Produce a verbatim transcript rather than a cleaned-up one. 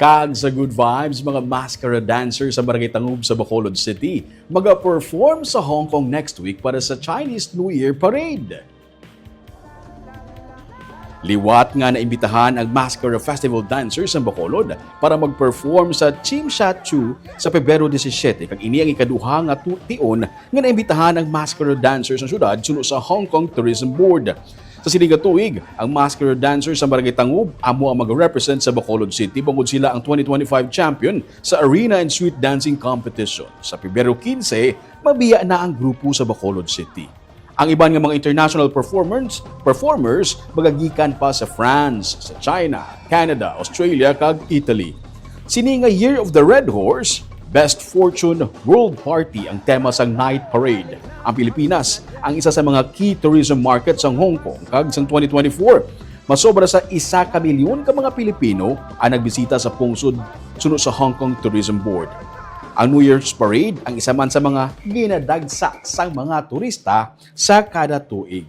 Kag sa good vibes, mga mascara dancers sa Barangay Tangub sa Bacolod City, maga-perform sa Hong Kong next week para sa Chinese New Year Parade. Liwat nga naimbitahan ang Mascara Festival Dancers sa Bacolod para mag-perform sa Chim Sha Chu sa Pebrero disisiete, kag ini ang ikaduha nga tu- tion nga naimbitahan ang Mascara Dancers sa syudad suno sa Hong Kong Tourism Board. Sa sini nga tuig, ang Mascara Dancers sa Barangay Tangub amo ang mag-represent sa Bacolod City bangod sila ang twenty twenty-five champion sa Arena and Street Dancing Competition. Sa Pebrero quince, mabiya na ang grupo sa Bacolod City. Ang iban nga mga international performance, performers magagikan pa sa France, sa China, Canada, Australia, kag Italy. Sini nga Year of the Red Horse, Best Fortune World Party ang tema sang Night Parade. Ang Pilipinas ang isa sa mga key tourism market sang Hong Kong, kag sang twenty twenty-four, masobra sa isa ka milyon ka mga Pilipino ang nagbisita sa pungsod suno sa Hong Kong Tourism Board. Ang New Year's Parade ang isa man sa mga ginadagsa sang mga turista sa kada tuig.